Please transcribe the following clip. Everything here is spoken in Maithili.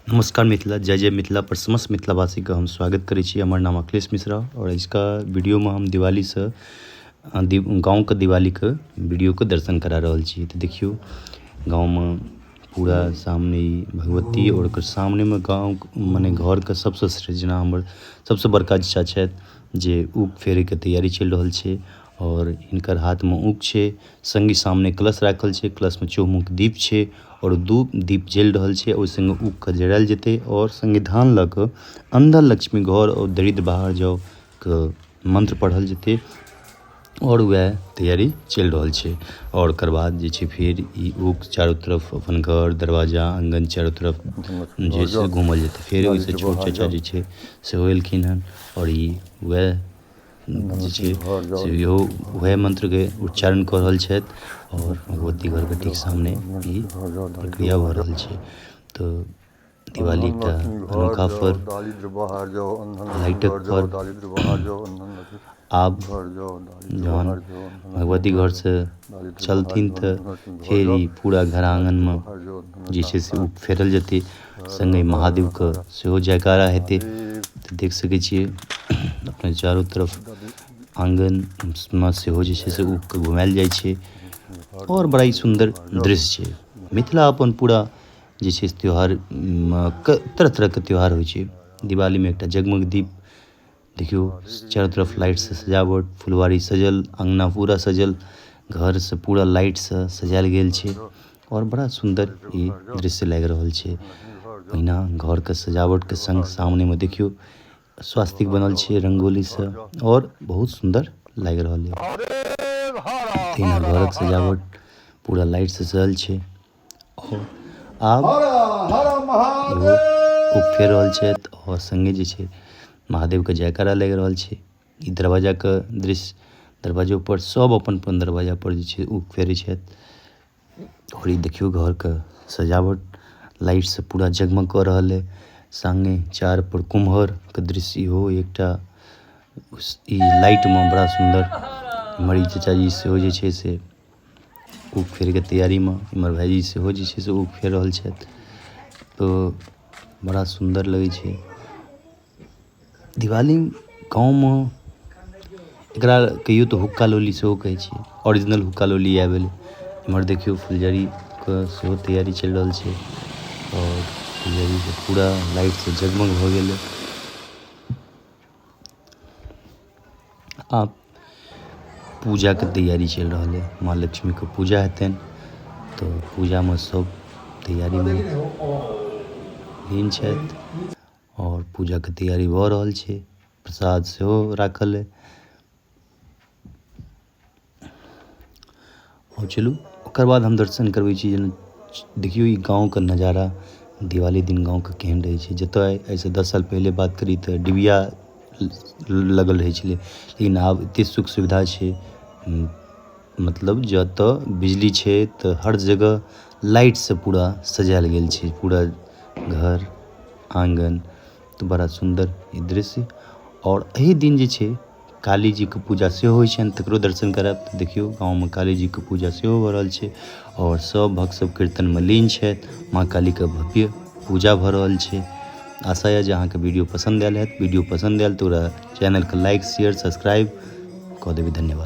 नमस्कार मिथिला, जय जय मिथिला पर समस्त मिथिलावासी के हम स्वागत करै छी। हमर नाम अखिलेश मिश्रा और इसका वीडियो में हम दिवाली से गांव के दिवाली के वीडियो के दर्शन करा रहल छी। तो देखियो गांव में पूरा सामने भगवती और ओकर सामने में गांव मने घर के सबसे सृजना हमर सबसे बड़का चचा छथि जे ऊख फेरे के तैयारी चलि रहल छै और हिनकर हाथ में ऊख छै, संगे सामने कलश राखल छै, कलश में चौमुख दीप छै और दू दीप जलि रहल छै, ओहि संगे ऊख के जरायल जेतै और संगे धान लऽ कऽ अंदर लक्ष्मी घर और दरिद्र बाहर जाओ के मंत्र पढ़ल जेतै और वएह तैयारी चलि रहल छै। और ओकर बाद जे छै फेर ई ऊख चारू तरफ अपन घर दरवाजा आंगन चारू तरफ जे छै घूमल जेतै। फेर ओहिसँ छोट चाचा जे छै सेहो एलखिन हन और ई वएह जे छै से इहो वएह मन्त्रके उच्चारण कऽ रहल छथि और भगवती घरके ठीक सामने ई प्रक्रिया भऽ रहल छै। तऽ दिवाली एकटा अनोखा पर्व, लाइटक पर्व। आब जहन भगवती घरसँ चलथिन तऽ फेर ई पूरा घर आङ्गनमे जे छै से ओ फेरल जेतै, सङ्गे महादेवके सेहो जयकारा हेतै। तऽ देख सकै छियै अपने चारू तरफ आङ्गनमे सेहो जे छै से ऊखके घुमायल जाइ छै और बड़ा ही सुन्दर दृश्य छै। मिथिला अपन पूरा जे छै से त्यौहार तरह तरहके त्यौहार होइ छै। दिवालीमे एकटा जगमग दीप देखियौ, चारू तरफ लाइटसँ सजावट, फुलवारी सजल, अङ्गना पूरा सजल, घर से पूरा लाइटसँ सजायल गेल छै और बड़ा सुन्दर ई दृश्य लागि रहल छै। ओहिना घरके सजावटके संग सामनेमे देखियौ स्वास्तिक बनल छै रंगोलीसँ और बहुत सुन्दर लागि रहल है। तहिना घरक सजावट पूरा लाइटसँ सजल छै और आब इहो फेर रहल छथि और संगे जे छै महादेवके जयकारा लागि रहल छै। ई दरवाजाके दृश्य, दरवाजो पर सब अपन अपन दरवाजा पर जे छै ओ फेरै छथि। और ई देखियौ घरके सजावट लाइटसँ पूरा जगमग कऽ रहल अइ। संगे चार पर कुम्हरके दृश्य इहो एकटा ई लाइटमे बड़ा सुन्दर। इम्हर ई चचाजी सेहो जे छै से ऊख फेरैके तैयारीमे, इम्हर भाइजी सेहो जे छै से ऊख फेर रहल छथि। तऽ बड़ा सुन्दर लगै छै दिवाली गाँवमे। एकरा कहियौ तऽ हुक्का लोली सेहो कहै छै, ओरिजिनल हुक्का लोली इएह भेलै। एम्हर देखियौ फुलझड़ीके सेहो तैयारी चलि रहल छै और फुलझड़ीके पूरा लाइटसँ जगमग भऽ गेलै। आब पूजाके तैयारी चलि रहल अइ, माँ लक्ष्मीके पूजा हेतनि तऽ पूजामे सब तैयारीमे लीन छथि और पूजाके तैयारी भऽ रहल छै, प्रसाद सेहो राखल अइ। आओर चलू ओकर बाद हम दर्शन करबै छी। जेना देखियौ ई गाँवके नजारा दिवाली दिन गाँवके केहन रहै छै। जतऽ एहिसँ 10 साल पहिले बात करी तऽ डिबिया लगल रहै छलै, लेकिन आब एतेक सुख सुविधा छै, मतलब जतऽ बिजली छै तऽ हर जगह लाइटसँ पूरा सजायल गेल छै पूरा घर आङ्गन। तऽ बड़ा सुन्दर ई दृश्य। और एहि दिन जे छै काली जीके पूजा सेहो होइ छनि, तकरो दर्शन करायब। तऽ देखियौ गाँवमे काली जीके पूजा सेहो भऽ रहल छै और सब भक्त सब कीर्तनमे लीन छथि, माँ कालीके भव्य पूजा भऽ रहल छै। आशा यऽ जे अहाँके वीडियो पसन्द आयल हैत। वीडियो पसन्द आयल तऽ ओकरा चैनलके लाइक शेयर सब्सक्राइब कऽ देबै। धन्यवाद।